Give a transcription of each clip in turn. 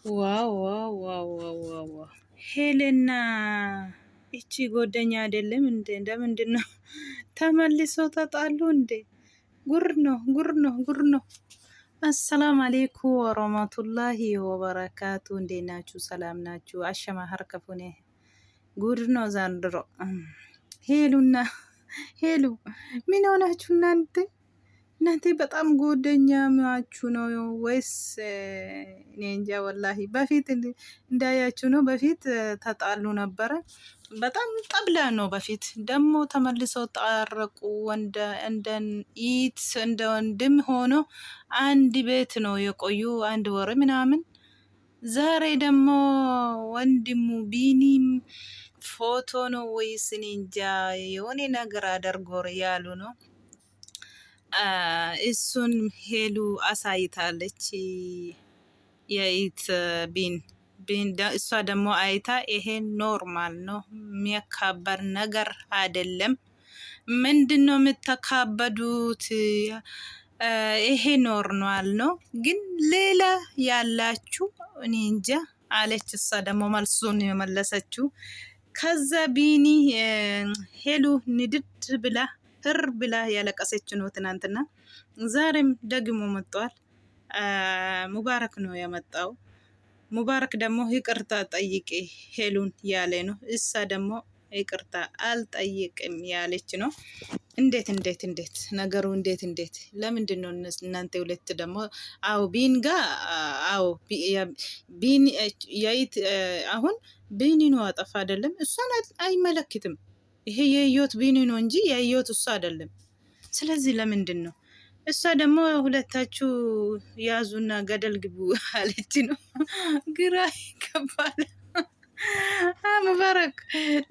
Wow wow wow wow wow wow ሄለና እቺ ጎደኛ አይደለም እንዴ? እንደምንድን ነው ተመልሶ ተጣሉ እንዴ? ጉር ነው ጉር ነው ጉር ነው። አሰላም አሌይኩም ወረህመቱላሂ ወበረካቱ። እንዴት ናችሁ? ሰላም ናችሁ? አሸማ ሀርከፉኔ ጉድ ነው ዘንድሮ። ሄሉና ሄሉ ምን ሆናችሁ እናንተ? እናንተ በጣም ጓደኛማችሁ ነው ወይስ? እኔ እንጃ ወላሂ። በፊት እንዳያችሁ ነው። በፊት ተጣሉ ነበረ። በጣም ጠብላ ነው በፊት። ደግሞ ተመልሶ ታረቁ። እንደ ኢት እንደ ወንድም ሆኖ አንድ ቤት ነው የቆዩ አንድ ወር ምናምን። ዛሬ ደግሞ ወንድሙ ቢኒም ፎቶ ነው ወይስ እኔ እንጃ የሆነ ነገር አደርጎ ያሉ ነው። እሱን ሄሉ አሳይታለች። የኢት ቢን ቢን እሷ ደግሞ አይታ ይሄ normal ነው፣ የሚያካበር ነገር አይደለም። ምንድን ነው የምተካበዱት? ይሄ normal ነው፣ ግን ሌላ ያላችሁ እኔ እንጃ አለች። እሷ ደግሞ መልሱን የመለሰችው ከዛ ቢኒ ሄሉ ንድድ ብላ ህር ብላ ያለቀሰች ነው ትናንትና። ዛሬም ደግሞ መጥቷል። ሙባረክ ነው ያመጣው። ሙባረክ ደግሞ ይቅርታ ጠይቄ ሄሉን ያለ ነው። እሳ ደግሞ ይቅርታ አልጠይቅም ያለች ነው። እንዴት እንዴት እንዴት ነገሩ እንዴት እንዴት ለምንድን ነው እናንተ ሁለት ደግሞ? አዎ ቢን ጋ አዎ ቢን ያይት አሁን ቢኒ ነው አጠፋ አይደለም፣ እሷን አይመለክትም። ይሄ የህይወት ቢኒ ነው እንጂ የህይወት እሱ አይደለም። ስለዚህ ለምንድን ነው እሷ ደግሞ ሁለታችሁ ያዙና ገደል ግቡ አለች ነው። ግራ ይገባል። ሙባረክ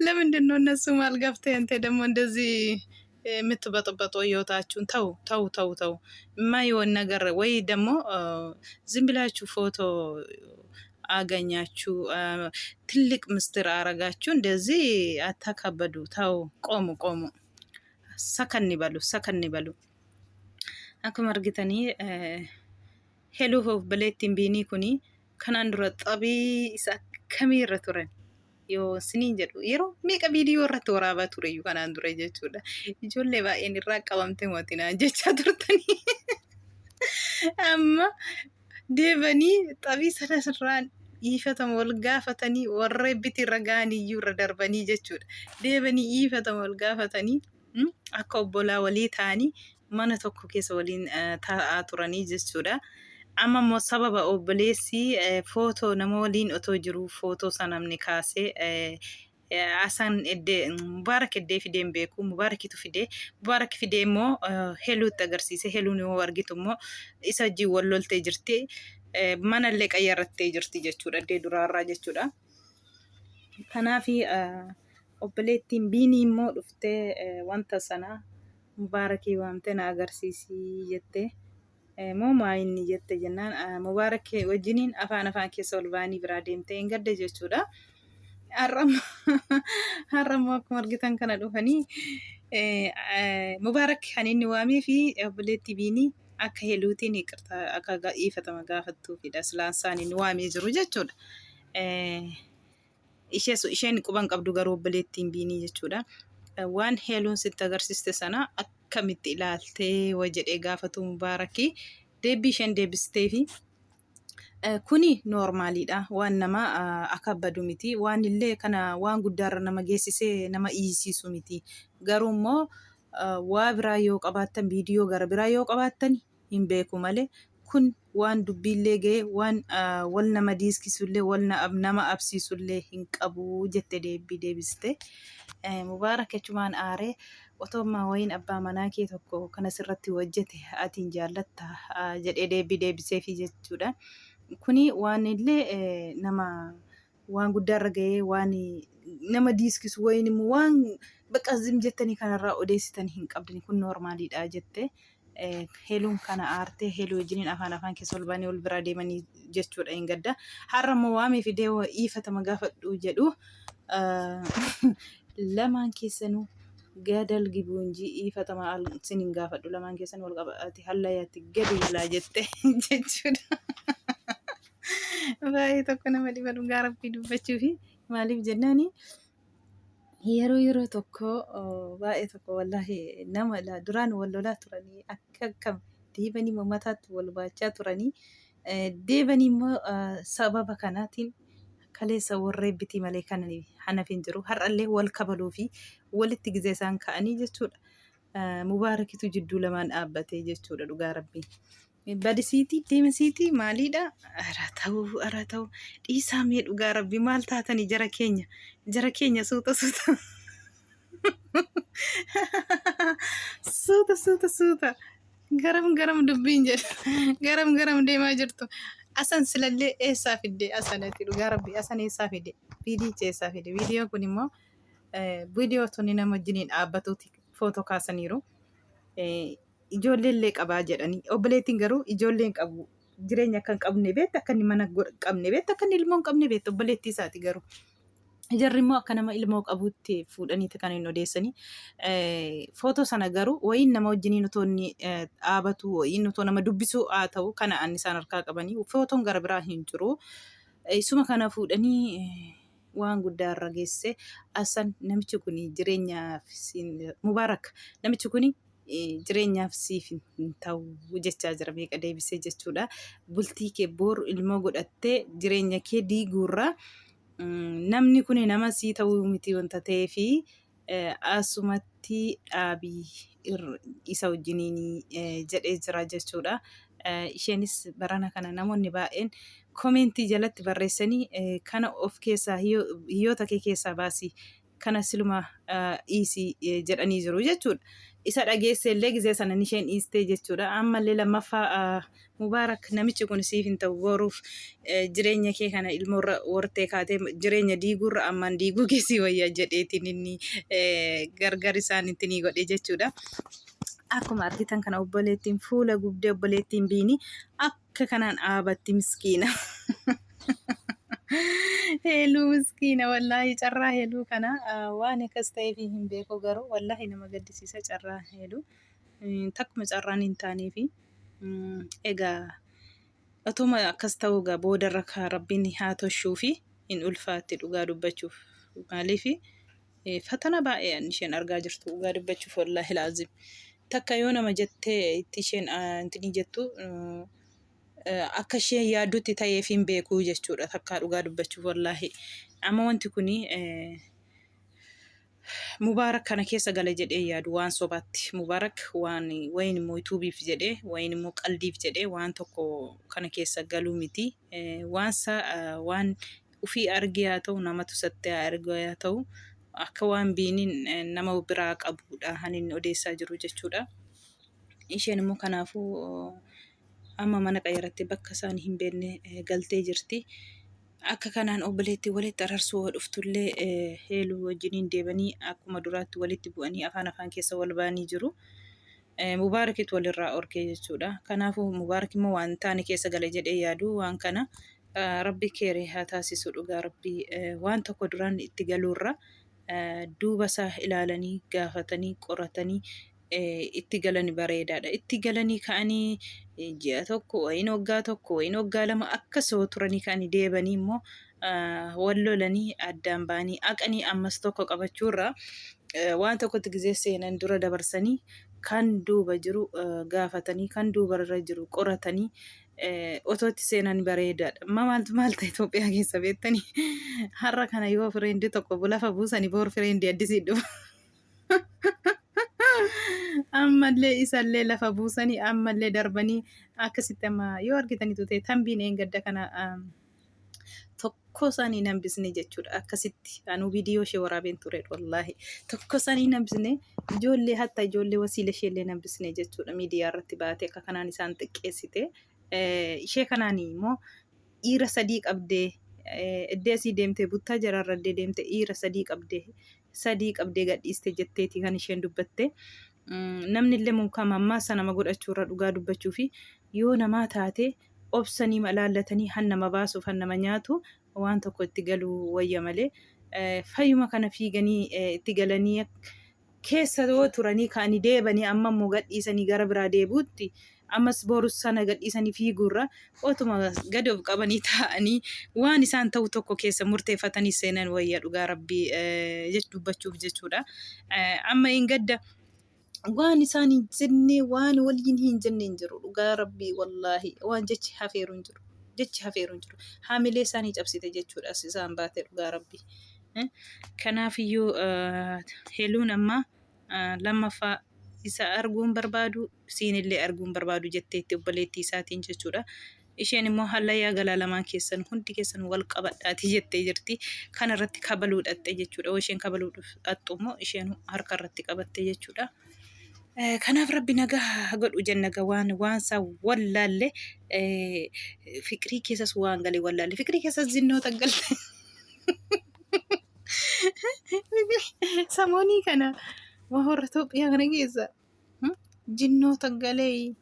ለምንድን ነው እነሱ ማልገብተ አንተ ደግሞ እንደዚህ የምትበጥበጡ ህይወታችሁን? ተው ተው ተው ተው፣ የማይሆን ነገር ወይ ደግሞ ዝም ብላችሁ ፎቶ አገኛችሁ ትልቅ ምስጢር አረጋችሁ። እንደዚህ አታካበዱ። ተው፣ ቆሙ ቆሙ፣ ሰከን ይበሉ ሰከን ይበሉ። Akkuma argitanii heluuf obboleettiin biinii kuni kanaan dura xabii isa akkamii irra turan yoo siniin jedhu yeroo meeqa viidiyoo irratti waraabaa tureyyuu kanaan dura jechuudha. Ijoollee baay'een irraa qabamte mootinaa jechaa turtanii. Amma deebanii xabii sana irraan dhiifatama wal gaafatanii warra ebbiti irra ga'aniyyuu irra darbanii jechuudha. Deebanii dhiifatama wal gaafatanii akka obbolaa walii ta'anii mana tokko keessa waliin taa'aa turanii jechuudha. Amma immoo sababa obboleessi footoo nama waliin otoo jiruu footoo sana namni kaasee Asan eddee Mubaarak eddee fidee hin beeku. Mubaarakitu fidee. Mubaarak fidee immoo Heluutti agarsiise. Heluun yoo argitu immoo isa wajjin wal loltee jirti. Manallee qayyarrattee jirti jechuudha. Eddee duraarraa jechuudha. Kanaaf obboleettiin Biinii immoo dhuftee wanta sana Mubaarakii waamtee na agarsiisii jettee moo maa inni jette jennaan Mubaarak wajjiniin afaan afaan keessa ol ba'anii biraa deemtee hin gadde jechuudha. Har'a immoo akkuma argitan kana dhufanii Mubaarak kan inni waamee fi obboleettii Biinii akka heluutiin iqirtaa akka dhiifatama gaafattuufidha. Silaan isaan inni waamee jiru jechuudha. Isheen quban qabdu garuu obboleettiin Biinii jechuudha. Waan heeluun sitti agarsiiste sana akkamitti ilaaltee wa jedhee gaafatu Mubaarakii deebii isheen deebistee fi kuni noormaaliidha. Waan nama akabbadu miti. Waan illee kana waan guddaarra nama geessisee nama iyyisiisu miti. Garuu immoo waa biraa yoo qabaattan viidiyoo gara biraa yoo qabaattan hin beeku malee kun waan dubbiillee ga'e waan wal nama diiskisullee wal nama absiisullee hin qabu jette deebbii deebiste. Mubaarak jechumaan aaree otoo ammaa wayiin abbaa manaa kee tokko kana sirratti hojjete atiin jaallatta jedhee deebbii deebiseefi jechuudha. Kuni waan illee nama waan guddaarra ga'ee waan nama diiskisu wayiin immoo waan bakka zim jettanii kanarraa odeessitan hin qabdani kun noormaaliidha jette. Heluun kana aartee heluu wajjiniin afaan afaan keessa ol baanii ol biraa deemanii jechuudha hin gadda. Har'a immoo waamee fidee dhiifatama gaafadhu jedhu lamaan keessanuu gadal gibuu injii dhiifatama sin hin gaafadhu lamaan keessan wal qabaate hallayaatti gadi galaa jette jechuudha. Baay'ee tokko nama dhiba dhugaa rabbii dubbachuu fi maaliif jennaani yeroo yeroo tokko baay'ee tokko wallaahi nama duraan wal lolaa turanii akka akkam deebanii immoo mataatti wal baachaa turanii deebanii immoo sababa kanaatiin kaleessa warree bitii malee kan hanaf hin jiru har'allee wal kabaluu fi walitti gizee isaan ka'anii jechuudha. Mubaarakitu jidduu lamaan dhaabbatee jechuudha dhugaa rabbii. Badisiitii deemisiitii maaliidha? Ara ta'uu ara ta'uu dhiisaa mee dhugaa rabbi maal taatanii jara keenya jara keenya suuta suuta suuta suuta suuta garam garam dubbiin jedha garam garam deemaa jirtu asan silallee eessaa fidde asanati dhugaa rabbi asan eessaa fide viidiyicha eessaa fide viidiyoon kun immoo viidiyoo tuni nama wajjiniin dhaabbatuuti footoo kaasaniiru. Ijoollee illee qabaa jedhanii obboleettiin garuu ijoollee hin qabu jireenya akka hin qabne beekti akka inni mana qabne beekti akka inni ilmoo hin qabne beekti obboleettii isaati garuu. Jarri immoo akka nama ilmoo qabuutti fuudhaniiti kan hin odeessanii. Footoo sana garuu wayiin nama wajjiniin otoo inni dhaabatu wayiin otoo nama dubbisuu haa ta'u kana anni isaan harkaa qabanii footoon gara biraa hin jiru. Isuma kana fuudhanii waan guddaa irra geesse asan namichi kun jireenyaaf Mubaarak namichi kun jireenyaaf siif hin ta'u jechaa jira meeqa deebisee jechuudha. Bultii kee boru ilmoo godhattee jireenya kee diiguurra namni kun nama sii ta'uu miti wanta ta'eefi asumatti dhaabii isa wajjiniin jedhee jira jechuudha. Isheenis barana kana namoonni baay'een komeentii jalatti barreessanii kana of keessaa hiyyoota kee keessaa baasii kana siluma dhiisi jedhanii jiru jechuudha. Isa dhageesse illee gizee sana isheen dhiistee jechuudha. Ammallee lammaffaa Mubaarak namichi kun siif hin ta'u boruuf jireenya kee kana ilmoorra wortee kaatee jireenya diiguurra ammaan diiguu kee sii wayya jedheetiin inni gargar isaanitti ni godhe jechuudha. Akkuma argitan kana obboleettiin fuula gubdee obboleettiin biini akka kanaan dhaabatti miskiina. Heeluu miskiina wallaahi carraa heeluu kana waan akkas ta'eef hin beeku garuu wallaahi nama gaddisiisa carraa heeluu. Takkuma carraan hin taaneefi. Egaa otuma akkas ta'uu egaa boodarra kaa rabbiin haa toshuufi hin ulfaatti dhugaa dubbachuuf maaliif fatana baay'ee an isheen argaa jirtu dhugaa dubbachuuf wallaahi laazim takka yoo nama jettee itti isheen intini jettu akka isheen yaaddutti ta'eef hin beekuu jechuudha takkaa dhugaa dubbachuuf wallaahi amma wanti kuni Mubaarak kana keessa gala jedhee yaadu waan sobaatti. Mubaarak waan wayin immoo yuutuubiif jedhee wayin immoo qaldiif jedhee waan tokko kana keessa galuu miti. Waan isaa waan ufii argee haa ta'u namatu isatti haa argee haa ta'u akka waan biiniin nama biraa qabuudha kan inni odeessaa jiru jechuudha. Isheen immoo kanaafuu amma mana qayyarattee bakka isaan hin beekne galtee jirti. Akka kanaan obboleettii walitti ararsuu hoo dhuftullee Heeluu wajjiniin deebanii akkuma duraatti walitti bu'anii afaan afaan keessa wal ba'anii jiru. Mubaarakitu walirraa orkee jechuudha. Kanaafuu Mubaarak immoo waan taane keessa gale jedhee yaadu waan kana rabbi keeree haa taasisu dhugaa rabbi waan tokko duraan itti galuurra duuba isaa ilaalanii gaafatanii qoratanii itti galani bareedaadha. Itti galanii ka'anii ji'a tokko wayiin waggaa tokko wayiin waggaa lama akkas yoo turanii ka'anii deebanii immoo wal lolanii addaan ba'anii haqanii ammas tokko qabachuurra waan tokkotti gizee seenan dura dabarsanii kan duuba jiru gaafatanii kan duubarra jiru qoratanii otoo itti seenan bareedaadha. Amma maaltu maal ta'e Itoophiyaa keessa beektanii har'a kana yoo fireendii tokko lafa buusanii boor fireendii addisii dhufa. Ammallee isallee lafa buusanii ammallee darbanii akkasitti amma yoo argitanitu ta'e tambiin eengadda kana tokko isaanii hin hambisne jechuudha. Akkasitti anuu viidiyoo ishee waraabeen ture wallaahi tokko isaanii hin hambisne ijoollee hatta ijoollee wasiila ishee illee hin hambisne jechuudha miidiyaa irratti baatee akka kanaan isaan xiqqeessite. Ishee kanaan immoo dhiira sadii qabdee iddee asii deemtee buttaa jaraarra iddee deemte dhiira sadii qabdee sadii qabdee gadhiiste jetteeti kan isheen dubbatte. Namni illee muka mammaasa nama godhachuurra dhugaa dubbachuu fi yoo namaa taate obsanii malaallatanii han nama baasuuf han nama nyaatu waan tokko itti galuu wayya malee fayyuma kana fiiganii itti galanii keessa yoo turanii ka'anii deebanii amma immoo gadhiisanii gara biraa deebi'utti Ammas borus sana gadhiisanii fiiguurra otuma gadi of qabanii taa'anii waan isaan ta'u tokko keessa murteeffatanii seenan wayya dhugaa rabbii dubbachuuf jechuudha. Amma hin gadda waan isaan hin jenne waan waliin hin jenne hin jiru dhugaa rabbii wallaahi waan jechi hafeeru hin jiru jechi hafeeru hin jiru haamilee isaanii cabsite jechuudha as isaan baate dhugaa rabbii. Kanaafiyyuu heluun amma lammaffaa isa arguun barbaadu siinillee arguun barbaadu jetteetti obboleettii isaatiin jechuudha. Isheen immoo hallayyaa galaa lamaan keessan hundi keessan wal qabadhaati jettee jirti. Kana irratti kabaluu dhaxxe jechuudha. Yoo isheen kabaluu dhaxxu immoo isheen harka irratti qabatte jechuudha. Kanaaf rabbi nagaa haa godhu jenna gaa waan waan isaa wallaalle fiqirii keessas waan gale wallaalle fiqirii keessas zinnoota galte. Samoonii kana waa warra Itoophiyaa kana keessa jinnoota galee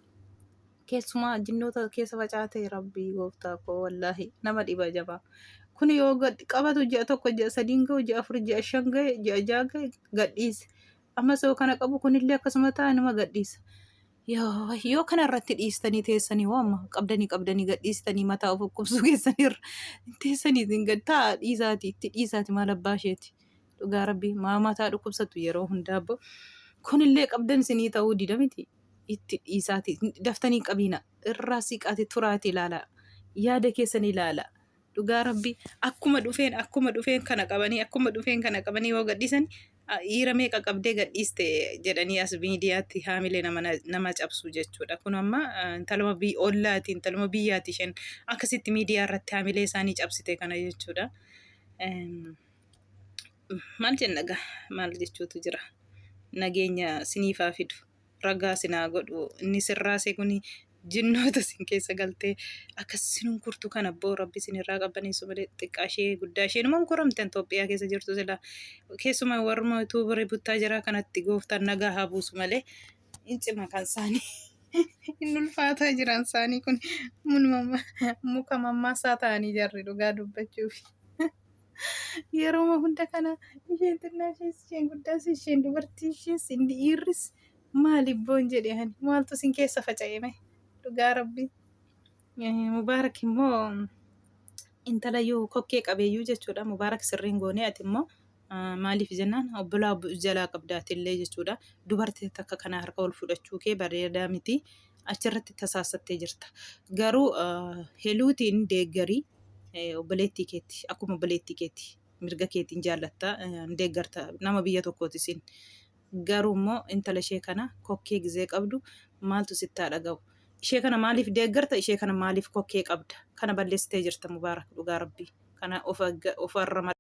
keessumaa jinnoota keessa facaatee rabbii gooftaa koo wallaahi nama dhiba jabaa. Kun yoo gad qabatu ji'a tokko ji'a sadiin ga'u ji'a afur ji'a shan ga'e ji'a ja'a ga'e gadhiise. Ammas yoo kana qabu kunillee akkasuma ta'a inuma gadhiisa. Yoo yoo kana irratti dhiistanii teessanii hoo amma qabdanii qabdanii gadhiistanii mataa of dhukkubsuu keessanirra teessanii isin gad ta'a dhiisaati itti dhiisaati maal abbaa isheeti. Dhugaa rabbii maa mataa dhukkubsattu yeroo hundaa abbo. Kunillee qabdan isinii ta'uu dida miti. Itti dhiisaati daftanii qabiina irraa siqaati turaati ilaala yaada keessan ilaala. Dhugaa rabbii akkuma dhufeen akkuma dhufeen kana qabanii akkuma dhufeen kana qabanii yoo gadhiisan dhiira meeqa qabdee gadhiiste jedhanii as miidiyaatti haamilee nama nama cabsu jechuudha. Kun amma intaluma ollaati intaluma biyyaati isheen akkasitti miidiyaa irratti haamilee isaanii cabsite kana jechuudha. Maal jenna gaa maal jechuutu jira nageenya siniifaa fidu ragaa sinaa godhu inni sirraase kuni jinnoota sin keessa galtee akkas sinun kurtu kana boo rabbi sinirraa qabbaneessu malee xiqqaa ishee guddaa ishee numa koramte Itoophiyaa keessa jirtu sila keessumaa warruma yuutuubarii buttaa jiraa kanatti gooftaan nagaa haa buusu malee hin cima kan isaanii hin ulfaataa jiran isaanii kun muka mammaasaa ta'anii jarri dhugaa dubbachuuf. Yeroo hunda kana isheen xinnaa ishees isheen guddaas isheen dubartii ishees inni dhiirris maali boon jedhe ani maaltu isin keessa faca'e mee dhugaa rabbii. Mubaarak immoo intala yoo kokkee qabeeyyuu jechuudha. Mubaarak sirriin goonee ati immoo maaliif jennaan obbolaa jalaa qabdaatillee jechuudha. Dubartii takka kana harka ol fudhachuu kee bareedaa miti. Achirratti tasaassattee jirta. Garuu heluutiin deeggarii obboleettii keetti akkuma obboleettii keetti mirga keetiin jaallatta deeggarta nama biyya tokkooti isin. Garuu immoo intala ishee kana kokkee gizee qabdu maaltu sitti haa dhaga'u. Ishee kana maaliif deeggarta ishee kana maaliif kokkee qabda kana balleessitee jirta Mubaarak dhugaa rabbii kana of arrama.